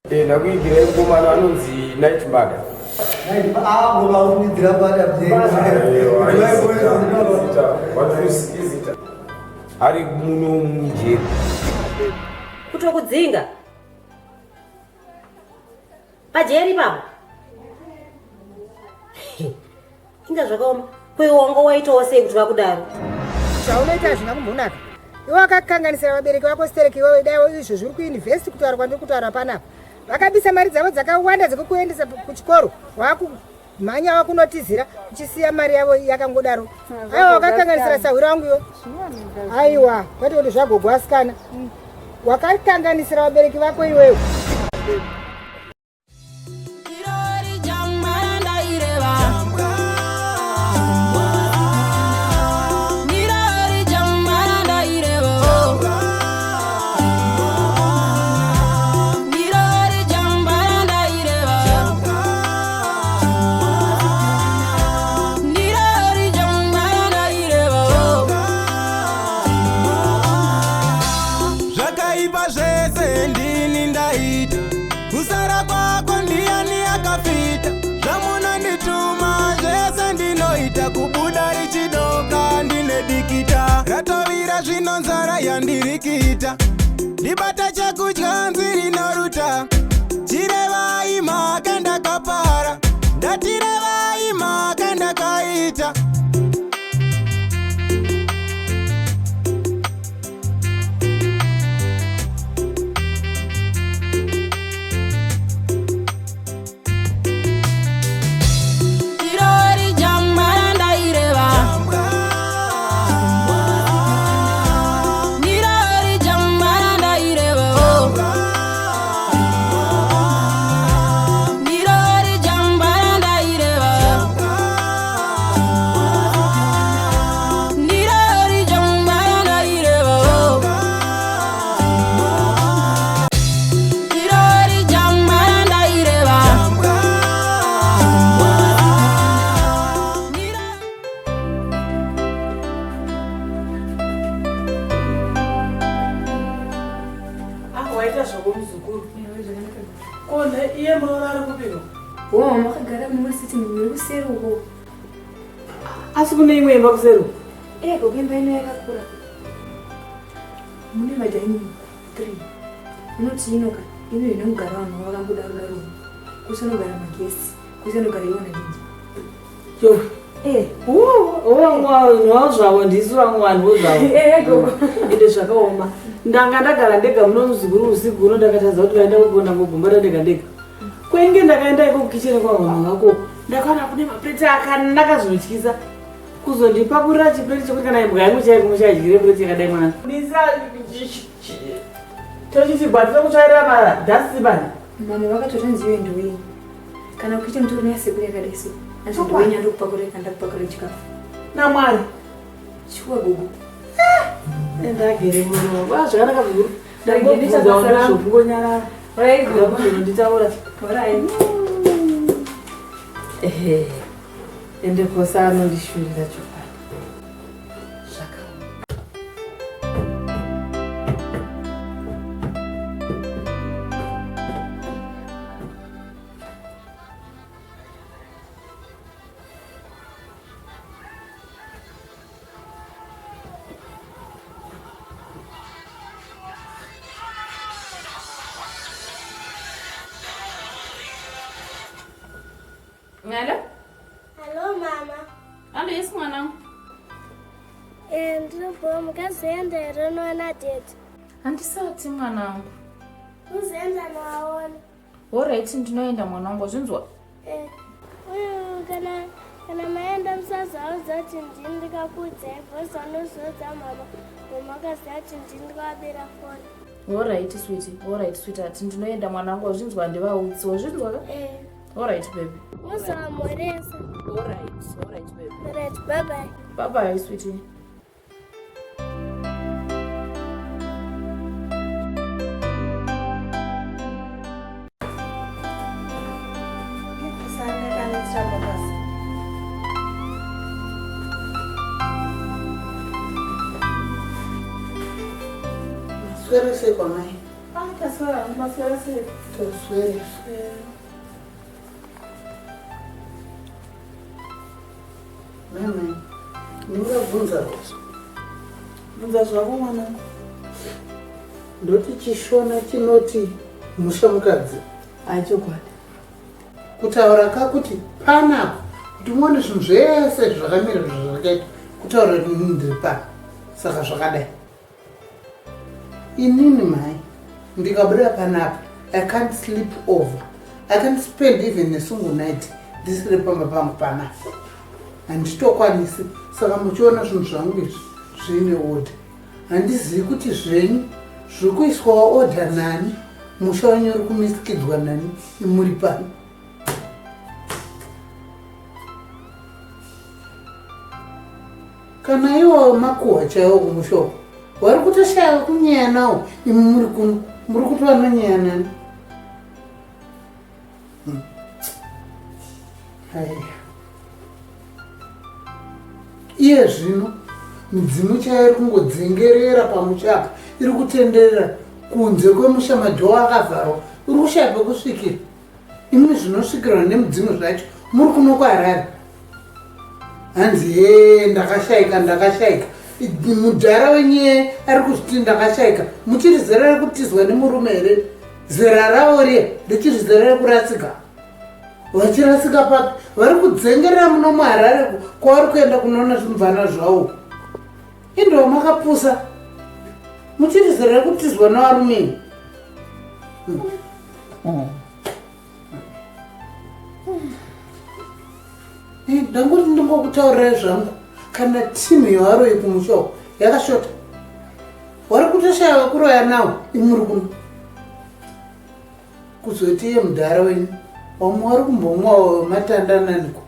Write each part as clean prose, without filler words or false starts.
Eh, ndakuigirai mukomana anonzi Night Mada. Ari muno mujeri. Kutokudzinga pajeri ipapo inga zvakaoma ko wanga waitawo sei kuti vakudaro zvaunoita hazvina kumbonaka iwe wakakanganisira vabereki vako stereki iwewe dai izvo zviri kuuniversity kutaura kwandiri kutaura panapa vakabisa mari dzavo dzakawanda dzekukuendesa kuchikoro wakumhanya wakunotizira uchisiya mari yavo yakangodaro aiwa wakakanganisira sahwira wangu iwe aiwa kwete kuti zvagogo asikana wakakanganisira vabereki vako iwewe Zvakaipa zvese ndini ndaita, kusara kwako ndiyani akafita. Zvamunondituma zvese ndinoita, kubuda richidoka ndine dikita. Ratovira zvino nzara yandirikita, ndibata chekudya nziri noruta. Chirevai mhaka ndakapara, ndatirevai mhaka ndakaita. Waita zvako muzukuru. Kone iye muroora ari kupiko? Oh, mama wakagara mumwe sitting room kuseri uko. Asi kune imwe imba kuseri uko? Eh, gogo imba ino yakakura. Mune madining 3. Munoti ino ka, ino inogara vanhu vakangodaro daro. Kusanogara maguests, kusanogara iwo nadidi. Yo. Eh. Vamwe zvavo ndisu vamwe vanhuwo zvavo. Eh, gogo. Ende zvakaoma. Ndanga ndagara ndega muno muzukuru usiku uno ndakatadza kuti vaenda kugona kugombata ndega ndega. Kwenge ndakaenda iko kukicheni kwamama vako. Ndakaona kune mapureti akanaka zvinotyisa. Kuzondipakurira chipureti chekuti kana imbwa yangu chaiko muchaidyire pureti yakadai mwana. Ndisa tochiti gwatira kutsvairira madhasi bani. Mama vakatora nziyo ndoyi. Kana kuita mutori neyasekuru yakadai so. Asi ndoyi ndokupakurira kana ndakupakurira chikafu. NaMwari. Shuwa gogo. Ndagere muno. Wa zvakanaka kuguru. Ndangobvunza ndozvokungonyarara. Right gogo. Nditaura. Right. Ehe. Ende kosa anondishurira chokwadi. Zvaka. Hello? Hello mama. Hello, yes mwanangu. Eh, ndiri mukazoenda here unoona daddy? Handisati mwanangu. Uzoenda nowaona. Horaiti ndinoenda mwanangu, wazvinzwa? Eh, uyu kana kana maenda musazoudza kuti ndini ndikakuudzai because vanozoudza mama mama akaziva kuti ndini ndikavabira foni. Horaiti sweetie, horaiti sweetheart, ndinoenda mwanangu, wazvinzwa handivaudzi, wazvinzwa ka? Eh. Horaiti baby. Muzovamhoresa. Horaiti, horaiti baby. Horaiti, bye bye. Bye bye sweetie. Maswera sei kwamai? Ah, taswera, maswera sei? Taswera. Mai mai, ndingabvunza Rosa. Bvunza zvako mwana. Ndoti chishona chinoti musha mukadzi. Achokwadi. Kutaura ka kuti panapa kuti muone zvinhu zvese zvakamira zvakaita kutaura kuti inini ndiri pano saka zvakadai. Inini mhai ndikabuda panapa I can't sleep over. I can't spend even a single night ndisiri pamba pangu panapa. Handitokwanisi saka muchiona zvinhu zvangu izvi zviine order. Handizivi kuti zvenyu zviri kuiswawo order nani musha wenyu uri kumisikidzwa nani imuri pano. Kana iwawo makuhwa chaiwo kumusha uko wari kutoshaya wekunyeya nawo imi muri kuno muri kuti vanonyeya nani hmm. Iye zvino midzimu chaiyo iri kungodzengerera pamusha apa iri kutenderera kunze kwemusha madhoo akavharwa uri kushaya pekusvikira Imwi zvinosvikirwa nemudzimu zvacho muri kuno kuHarare. Hanzi hee ndakashaika ndakashaika. Mudhara wenyu ari kuzviti ndakashaika. Muchiri zera rekutizwa nemurume here? Zera ravo riya richiri zera rekurasika. Vachirasika papi? Vari kudzengerera muno muHarare kwavari kuenda kunoona zvimvana zvavo. Indoo makapusa. Muchiri zera rekutizwa nevarume. Eh, ndangoti ndingokutaurirai zvangu kana timu yevaroyi kumusha uko yakashota wari kutoshaya wekuroya nawo imuri kuno kuzoti iye mudhara wenyu wamwe wari kumbomwawo wematanda naniko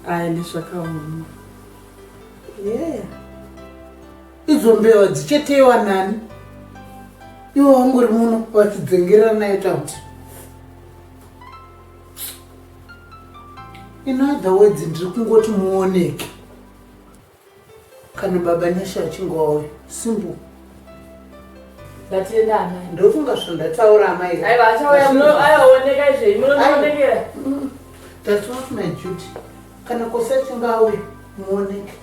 aya ndezvakaoma yeah. Idzo mbeva dzichateyewa nani? Ivo vangori muno vachidzengerera nayo tauti. In other words, ndiri kungoti muoneke kana baba Nyasha achinge wauya. Simple. Ndatenda amai. Ndofunga zvandataura amai. Aiwa achauya muno aiwa oneka izve munoonekera. That's not my duty. Kana kose achinge auya muoneke.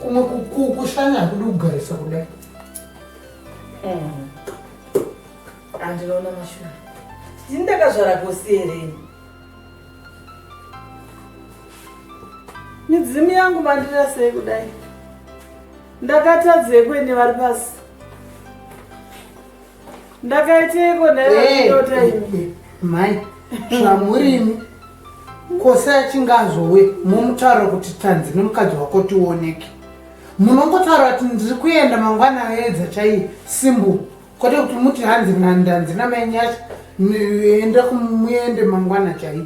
Kumwe kushanya hakudi kugarisa kudai. Andinoona mashura. Ndini ndakazvara kosi here? Midzimu yangu mandira sei kudai? Ndakatadzei kweni vari pasi? Ndakaiteiko nhai vachidota imi? Mhai, zvamurimi kose achinge azouya momutaura kuti tanzi nemukadzi wako tioneke. Munongotaura kuti ndiri kuenda mangwana aedza chaiye simbu kwete kuti muti hanzi ndanzi namai Nyasha enda kumuende mangwana chaiye.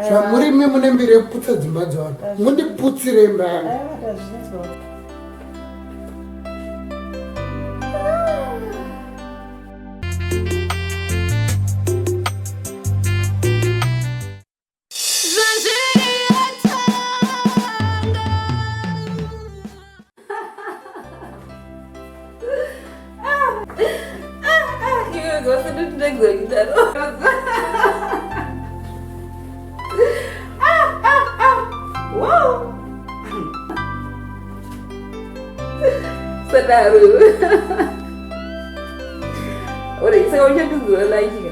Zvamurimi mune mbiri yekuputsa dzimba dzavanhu mundiputsire imba yangu. Sadaro. Ore, saka uchandinzwira like ka?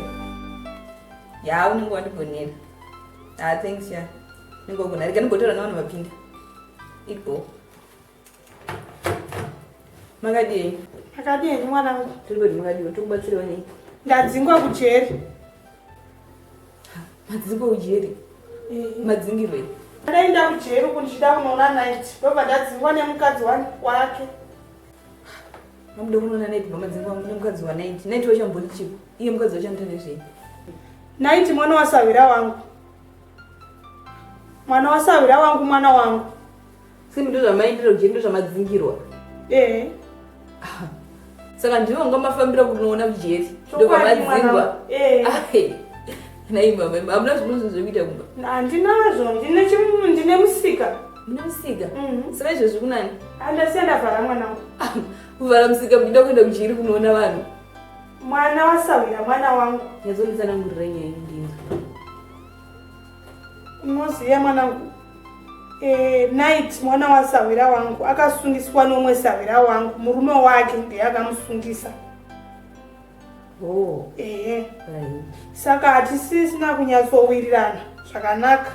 Ya, unenge wandigonera. Ah, thanks ya. Unenge wagona. Rega ndimbotaura nevanhu vapinda. Igo. Makadii? Makadii henyu mwana wangu? Tiri kwedu makadii? Tikubatsiriwa nei? Ndadzingwa kujeri. Madzingwa kujeri? Eh. Madzingirwei? Ndaenda kujeri uku ndichida kunoona Night. Ndobva ndadzingwa nemukadzi wake. Mamuda kunoona Night bva madzingwa nemukadzi wa Night. Night wacho ambori chipo. Iye mukadzi wacho anoita nezvei? Night mwana wasahwira wangu. Mwana wasahwira wangu mwana wangu. Simi ndozvamaindira kujeri ndozvamadzingirwa. Eh. Saka ndivo vanga mafambira kunoona kujeri. Ndobva Eh. Nhai mama, hamuna zvimwe zvinhu zvekuita kumba? Handinazvo, ndine chimu ndine musika. Mune musika? Mm -hmm. Saka izvezvi kunani? Andasiya ndavhara mwana wangu. Kuvhara musika muchida kuenda kuchiri kunoona vanhu. Mwana wasahwira mwana wangu. Nyazonditsanangurira nyaya yenyu ndinzwe. Unoziva mwanangu e, Night mwana wasahwira wangu akasungiswa nomwe sahwira wangu murume wake ndiye akamusungisa. Oh. Ehe. Right. Saka hatisisina kunyatsowirirana zvakanaka.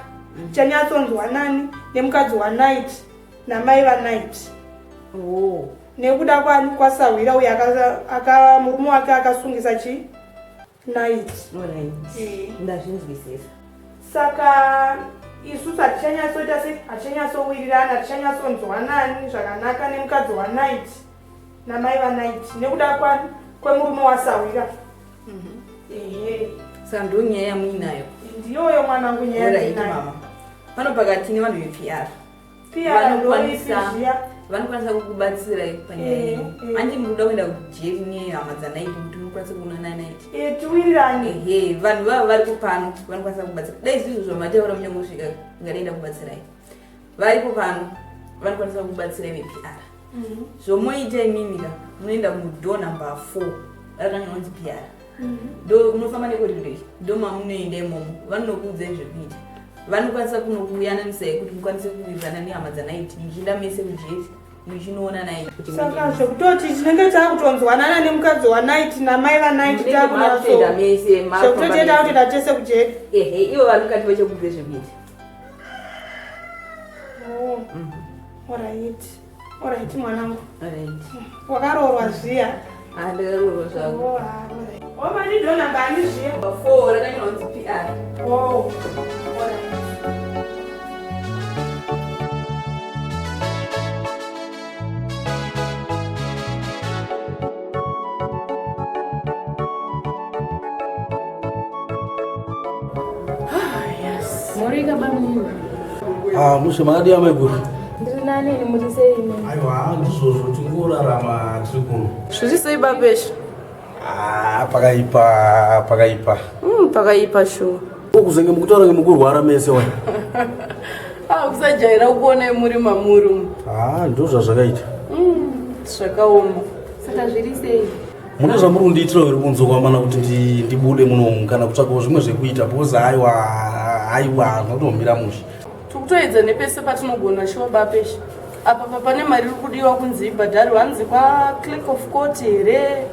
Chanyatsonzwa nani nemukadzi waNight namai vaNight. Oh. Nekuda kwani kwasahwira uyo aka murume wake akasungisa chi Night. Alright. Eh. Ndazvinzwisisa. Saka isusu hatichanyatsoita se hatichanyatsowirirana hatichanyatsonzwanani zvakanaka nemukadzi waNight namai vaNight nekuda kwani kwemurume wasahwira. Ehe. Saka ndo nyaya yamuinayo. Ndiyoyo mwanangu nyaya Alright yandinayo. mama. Pano pakati nevanhu vePR. PR Vanokwanisa ndoipi zviya? vanokwanisa kukubatsirai panyaya Eh, yenyu. eh. Hanti munoda kuenda kujeri nehama dzaNight kuti mukwanise kuonana Night. Eh, tiwirirane. Ehe, vanhu vava varipo pano vanokwanisa kubatsira. Dai izvizvo zvamataura muchangosvika ndingadai ndakubatsirai. Varipo pano vanokwanisa kukubatsirai vePR. Zvomoita imimi ka munoenda mudoor number 4 rakanyorwa kunzi PR. Ndo munofamba nekoriro iyi ndo mamunoenda imomo vanokuudzai zvekuita. Vanokwanisa kunokuyananisai kuti mukwanise kuwirirana nehama dzaNight muchienda mese kujeri muchinoona Night. kuti Saka muende. zvekutoti tinenge takutonzwanana nemukadzi waNight namai vaNight Munenge makutoenda mese, makufamba zvekutoti mese. takutoenda tese kujeri. Ehe, ivo vanokati vachakuudzai zvekuita. Oh. Alright. Alright mwanangu. Alright. Wakaroorwa zviya. Ah, ndakaroorwa zvangu. Oh, ah, alright. Oh, mani door number ani zviya? Number 4 rakanyorwa kunzi PR. Oh. Alright. Morika bamunini. Ah, mushe makadii amaiguru? Ndiri nani ini muri sei imi? Aiwa, ndizvozvo tingorarama tiri kuno. Zviri sei babesha? Ah, pakaipa, pakaipa. Pakaipa shuwa. Kuzenge mukutaura ngemukurwara mese wa. Ah, kusajaira kuonai muri mamuri umu. Ah, ndozvazvakaita. Zvakaoma. Saka zviri sei? Mune zvamuri kundiitira here kunze kwamana kuti ndibude munomu kana kutsvakawo zvimwe zvekuita because aiwa, aiwa, zvinotomira mushe. Tikutoedza nepese patinogona shuwa bapesha. Apa pa pane mari iri kudiwa kunzi ibhadharwe hanzi kwa clerk of court here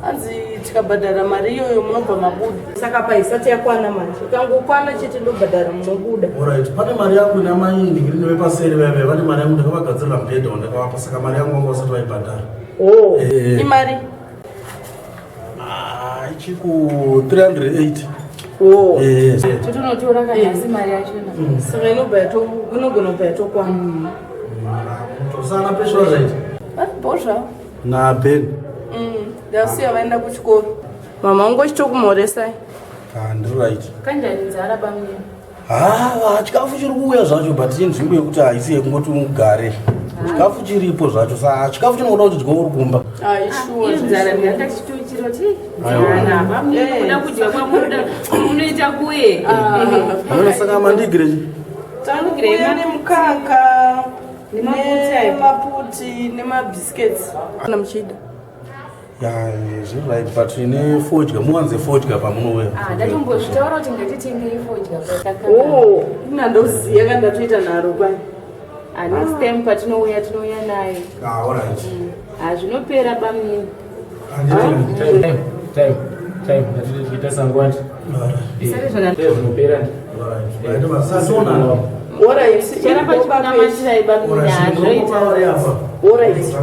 hanzi tikabhadhara mari iyoyo munobva mabuda. Saka pa isati yakwana manje. Ikangokwana chete ndobhadhara munobuda. Alright, pane mari yangu namai ndingirini vepaseri veve vane mari yangu ndakavagadzirira mubhedha wandakavapa saka mari yangu vanga vasati vaibhadhara. Oh. Eh. Imari? Ah, ichiku 380. Oh. Eh. Totonotora kanhasi mari yachona. Saka inobva inogona kubva yatokwana. Tosana pesho zvaita. Vari bhozva. Na Ben. Ndasiya vaenda kuchikoro. Mama wangu achitokumhoresai. Ah, ndiri right. Kanjani nzara bamunini? Ah, chikafu chiri kuuya zvacho but inzvimbo yekuti haisi yekungoti ugare. Chikafu chiripo zvacho sa chikafu chinoda kuti dye uri kumba. Aishuwa. Iyo nzara ndanga chitochiroti. Aiwa. Nzara bamunini kuda kudya kwamunoda munoita kuye. Amene saka mandigire chi. Takuuya nemukaka nemaputi nemabiscuits. Kana muchida. Ya, zviri right but ine fodya muwanze fodya pamunouya. Ah, ndatombozvitaura kuti ngatitengei fodya. Oh, ina ndoziya kana ndatoita nharo kwai. Ah, next time patinouya tinouya nayo. Ah, all right. Ah, zvinopera bamunini. Time, time, time. Ndatitoita sangwani. Sare zvakanaka. Zvinopera. Right, vasasonana. Alright. Charamba chikunamatirai bamunini. Ah, zvoita. Alright.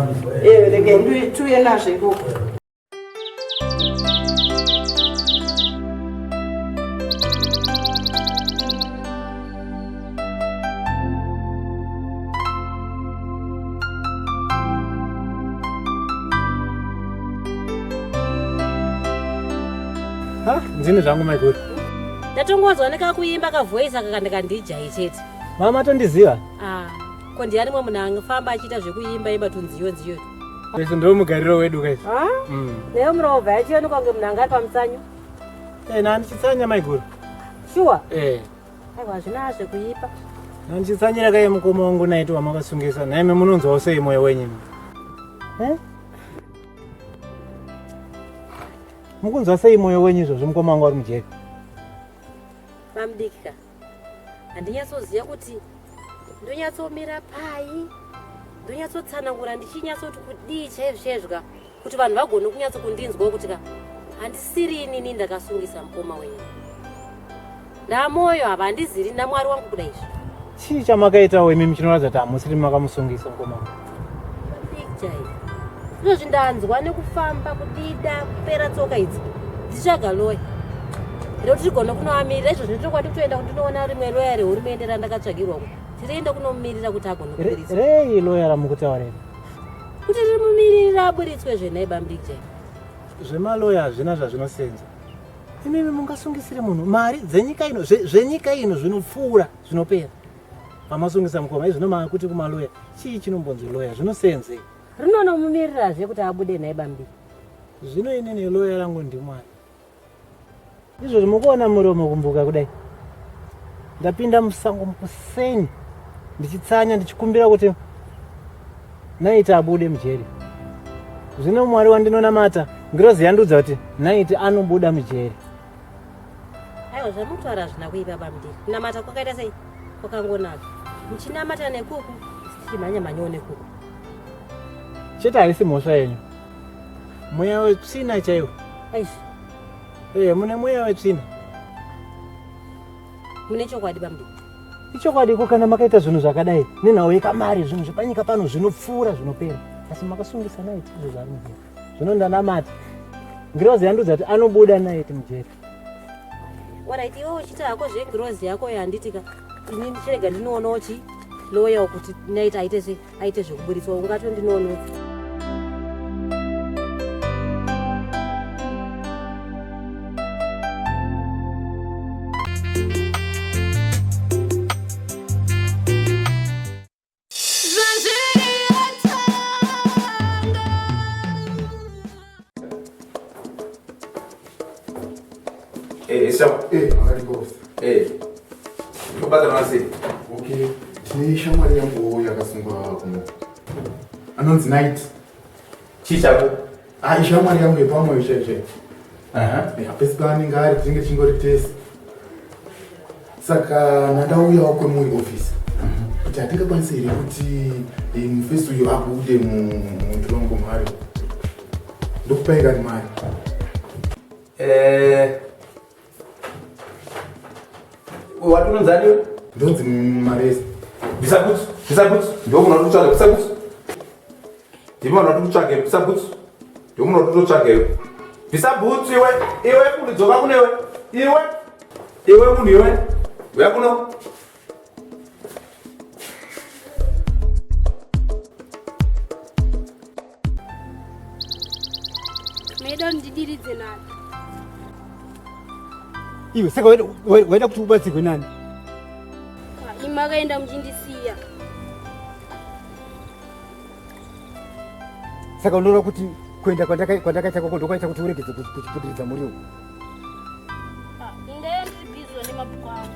Eh, rega tiuye nazvo ikoko. Ndini zvangu maiguru. Ndatongonzwa nekakuimba kavoice aka kandikandijai chete. Mama tondiziva. Ah, ko ndiani mwe munhu angafamba achiita zvekuimba imba tunziyo nziyo. Izvo ndo mugariro wedu kaizvi. Ah? Newe murovha yacho kunge munhu anga ari pamutsanyo. Eh, nandichitsanya maiguru. Shuwa? Eh. Aiwa hazvina zvekuipa. Nandichitsanyira kai mukoma wangu naiti wamakasungisa. Naime munonzwawo sei moyo wenyu? Eh? Mukunzwa sei moyo wenyu izvozvo mukoma wangu ari mujeri? Bamudiki ka, handinyatsoziva kuti ndonyatsomira pai, ndonyatsotsanangura ndichinyatsoti kudii chaizvo chaizvo ka, kuti vanhu vagone kunyatso kundinzwawo kuti ka handisiri inini ndakasungisa mukoma wenyu. Ndamoyo ava handiziri namwari wangu kuda izvi. Chii chamakaitawo imimi chinoratidza kuti hamusiri makamusungisa mukoma wangu? Bamudiki chaiyo. Izvozvi ndanzwa nekufamba kudida kupera tsoka idzi ndichitsvaga loya rekuti tigone kunoamirira izvozvi nditokwadi kutoenda kundinoona rimwe loya rehurumende randakatsvagirwa ku tirienda kunomumirira kuti agone kuburitswa. Rei loya ramukutaura iri? Kuti rimumirira aburitswe zvenhai bamudiki chaiyo. Zvemaloya hazvina zvazvinosenza. Imimi mungasungisire munhu mari dzenyika ino zvenyika ino zvinopfuura zvinopera. Pamasungisa mukoma izvino makuti kumaloya chii chinombonzi loya zvinosenzei? Rinonomumirirazve kuti abude nhai bambi. Zvino inini loya rangu ndimwari. Izvozvi mukuona muromo kumbuka kudai. Ndapinda musango mukuseni ndichitsanya ndichikumbira kuti Naiti abude mujeri. Zvino Mwari wandinonamata ngirozi yandiudza kuti Naiti anobuda mujeri. Aiwa zvamutaura hazvina kuipa bamdiki. Kunamata kwakaita sei? Kwakangonaka. Muchinamata nekuku tichimhanya mhanyawo nekuku. Chete haisi mhosva yenyu. Mweya wetsvina chaiwo. Aish. Eh, mune mweya wetsvina. Mune chokwadi bamdiki. Ichokwadi ko kana makaita zvinhu zvakadai nenhau yekamari zvinhu zvepanyika pano zvinopfuura zvinopera. Asi makasungisa Naiti izvo zvaari mujeri. Zvino ndanamata. Ngirozi yandiudza kuti anobuda Naiti mujeri. Alright, iwe uchiita hako zvengirozi yako handiti ka ini ndichirega ndinoonawo chi lawyer kuti Naiti aite sei aite zvekuburitswa ungatondinonotsa. Eh, sawa. Eh, makati boss. Eh. Tobatsirana sei? Okay, tine shamwari yangu yakasungwa kuno. Anonzi Night. Chii chako? Ah, ishamwari yangu yepamwe chaiyo chaiyo. Aha. Eh, hapesi paanenge ari tinenge tichingori tese. Saka ndandauyawo kwemuri office. Kuti hatingakwanisi here kuti eh, mufesi uyu abude mutirongo maari. Ndokupai kani mari. Eh. Wati unonzani iwe? Ndonzi Maresi. Bvisa bhutsu, bvisa bhutsu. Ndiwe munhu wati kutsvaga, bvisa bhutsu. Ndiwe munhu wati kutsvaga, bvisa bhutsu. Ndiwe munhu wati kutotsvaga iwe. Bvisa bhutsu iwe, iwe munhu dzoka kuno iwe. Iwe. Iwe munhu iwe. Uya kuno. Maida ndidiridze nani? Iwe saka waida kuti ubatsirwe nani? Imi makaenda muchindisiya. Saka unoreva kuti kuenda kwandakaita kwako ndokwaita kuti uregedze kuchipudiridza muriwo? Ndee ndiri busy nemabhuku angu.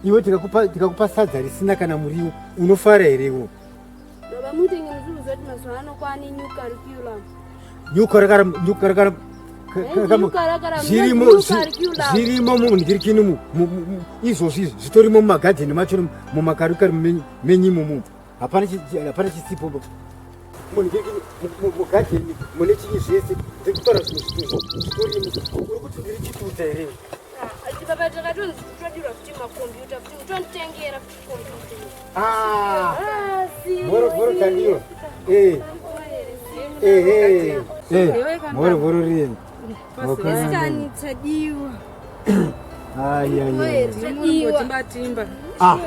Iwe tikakupa sadza risina kana muriwo unofara here iwe? Baba mutenge muziuza kuti mazuva ano kwaane new curriculum. New curriculum, new curriculum. Zvirimo zvirimo munhikirikini mu izvozvi izvi zvitorimo mumagadheni macho mumakarikari menyu imomo. Hapana hapana chisipo. Munhikirikini mugadheni mune chinyi zvese ndiri kutaura zvinhu zvitorimo. Uri kuti ndiri chituta here? Baba takatonzi todirwa futi makombiyuta futi mutonditengera futi kombiyuta. Ah, moro moro tandiwa. Eh. Eh eh. Eh. Moro moro rini. Vasikani tadiwa. Ai ai. ai. Tadiwa. Timba. Ah,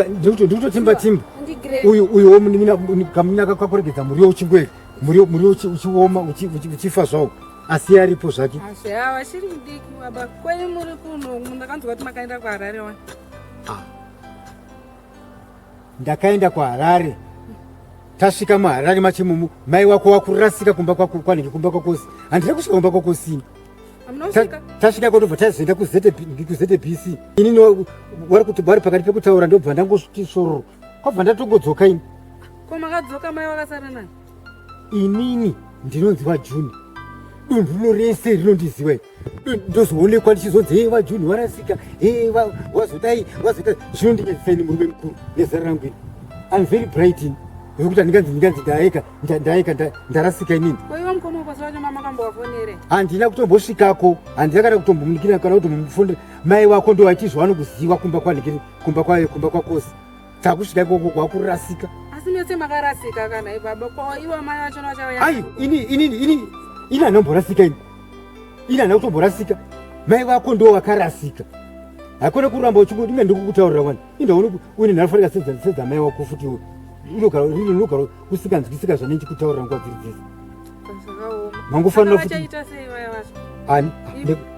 ndikutotimba timba. Uyu uyu womunimina kamunaka kakuregedza muriwo uchingweri. Muriwo muriwo uchioma uchifa zvawo. Asi aripo zvake. Asi awa chiri mudiki baba. Kwenyu muri kuno ndakanzwa kuti makaenda kuHarare wani. Ah. Ndakaenda kuHarare. Tasvika muHarare machimumu mai wako wakurasika kumba kwako kwanenge kumba kwakosi. Handina kusvika kumba kwakosini. Tasvika kwatobva tazoenda kuZBC. Ini wari kuti wari pakati pekutaura ndobva ndangosviti sororo. Kwabva ndatongodzoka ini. Ko makadzoka mai wakasara nani? Inini ndinonzi waJuni. Dunhu rino rese rinondiziva iri. Ndozoonekwa ndichizonzi hee vaJuni warasika, hee wazodai, wazodai. Zvinondinyadzisa ini murume mukuru nezera rangu ini. I'm very bright ini. Zvekuti handinganzi ndinganzi ndaeka ndaeka ndarasika inini. Ko iwe mukoma ukosi wacho mama kambowafonere? Handina kutombosvikako, handina kana kutombomukira kana kutombomufonera. Mai wako ndo achizwa anokuziva kumba kwanhikiri kumba kwayo kumba kwakosi. Takusvika ikoko kwakurasika. Asi mese makarasika kana ibaba ko iwe mai wacho vachauya. Ayo ini ini ini ini anomborasika ini. Ini handina kutomborasika. Mai vako ndo vakarasika. Hakuna kuramba uchingo inga ndikukutaurira wani. Inda uine nharo sedza sedza mai wako futi iwe. Unogara unogara usikanzwisika zvanenge ndichikutaurira nguva dziri dzese. Mangofanira futi. Vachaita sei vaya vacho? Ani?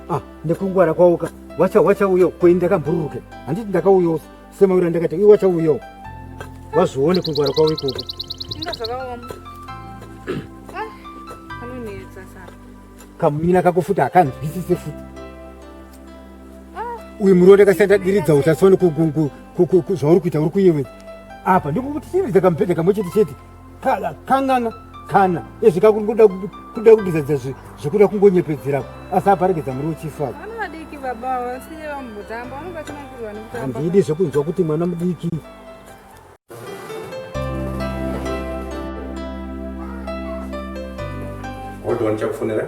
Ah, nekungwara kwavo ka. Wacha wachauya ko ini ndakambururuka. Handiti ndakauyawo semaura ndakati iwe wachauyawo. Wazvione kungwara kwavo ikoko. Inga zvakaoma. Ah, anonetsa saka. Kamumina kako futi hakanzwisise futi. Uyu muriwo ndakasiya ndadiridza utatsione zvauri kuita uri kuyevedza. Apa ndikukutiridza kamubhedha kamwe chete chete. Kang'ang'a kana izvi kakuda kuda kudizadza zvekuda kungonyepedzera asi apa regedza muriwo chifa. Vana vadiki baba vasiye vambotamba vanenge vachinakirwa nekutamba. Handidi zvekunzwa kuti mwana mudiki. Hold on, chakufonera.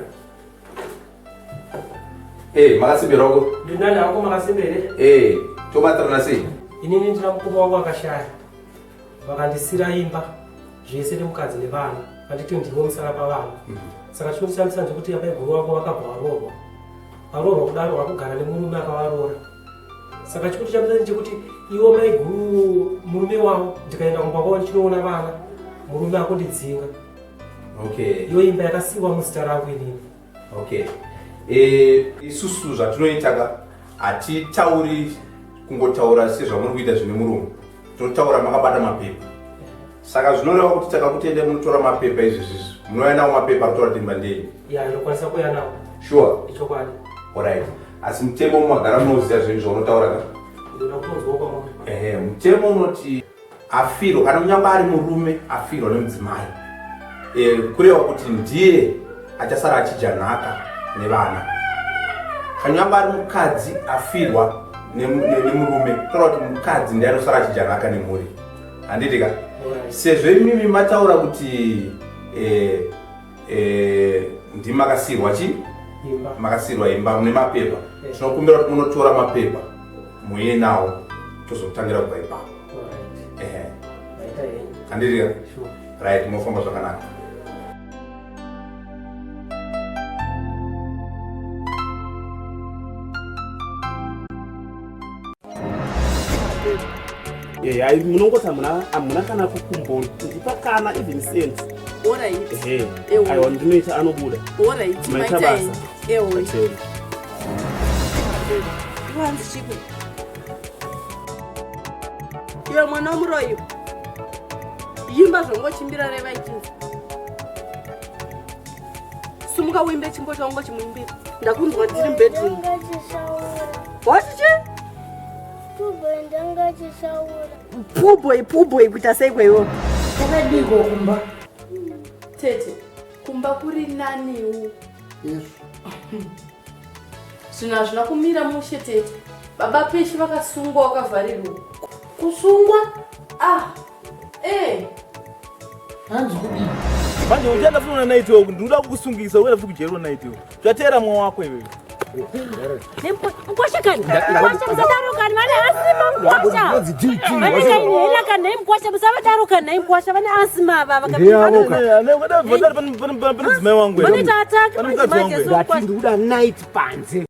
Eh, makasimbira wako? Ndinani hako makasimbere? Eh, tobatsirana sei? Inini ndina mukoma wangu akashaya. Vakandisira imba zvese nemukadzi nevana. Vanditi ndivo musara pavana. Saka chinondishamisa ndechekuti amai guru wako vakabva varoorwa. Varoorwa kudaro vakugara nemurume akavaroora. Saka chikundishamisa ndechekuti ivo mai guru murume wavo ndikaenda kumba kwavo ndichinoona vana murume akundidzinga. Okay. Iyo imba yakasiiwa muzita rangu inini. Okay. Eh, isusu zvatinoita ka hatitauri kungotaura sezvamuri kuita zvine muromo. Tinotaura makabata mapepa. Saka zvinoreva kuti takakutendai munotora mapepa izvi izvi. Munouya nawo mapepa ari kutora timba ndenyu. Ya, ndinokwanisa kuuya nawo. Sure. Ichokwadi. Alright. Asi mutemo mumagara munoziva zvenyu zvaunotaura ka? Ndinoda kutonzwawo kwamuri. Ehe, mutemo unoti afirwa kana kunyange ari murume afirwa nemudzimai e, kureva kuti ndiye achasara achidya nhaka nevana kana kunyange ari mukadzi afirwa nemurume kureva kuti mukadzi ndiye anosara achidya nhaka nemhuri handiti ka sezvo imimi mataura kuti e, e, ndimakasirwa chi makasirwa imba mune mapepa tinokumbira kuti munotora mapepa muye nawo tozotangira kubva ipapo ehe handiti right mofamba zvakanaka Ehe, munongoti hamuna hamuna kana kukumbondipa kana even cent. Alright. Ehe. Ewo. Aiwa ndinoita anobuda. Alright, Maita maita basa. henyu. Ewo. Tatenda. Iwanzi chiko. Iwe mwana womuroyi. Yimba zvongochimbira reva ichinzi. Sumuka uimbe chimbo chaungo chimuimbira. Ndakunzwa ndiri mubedroom. Wati chi? Puboy ndanga chisaura. Puboy, puboy kuita sei kweiwo? Kwakadiko kumba? Tete, kumba kuri naniwo. Yes. Zvinhu hazvina kumira mushe tete. Baba Peshi vakasungwa vakavharirwa. Kusungwa? Ah. Eh. Hanzi kudii? Manje uchaenda futi una night iwe ndinoda kukusungisa uenda futi kujeri una night iwe. Uchateera mwa wako iwe. Mkwasha kani? Mkwasha musadaro kani vane asima mkwasha. Vane kainhela kani nhai mkwasha musavadaro kani nhai mkwasha vane asima ava Pane mudzimai wangu. Vanoita attack Pane mukadzi manje wangu. so Ndati ndikuda night panze.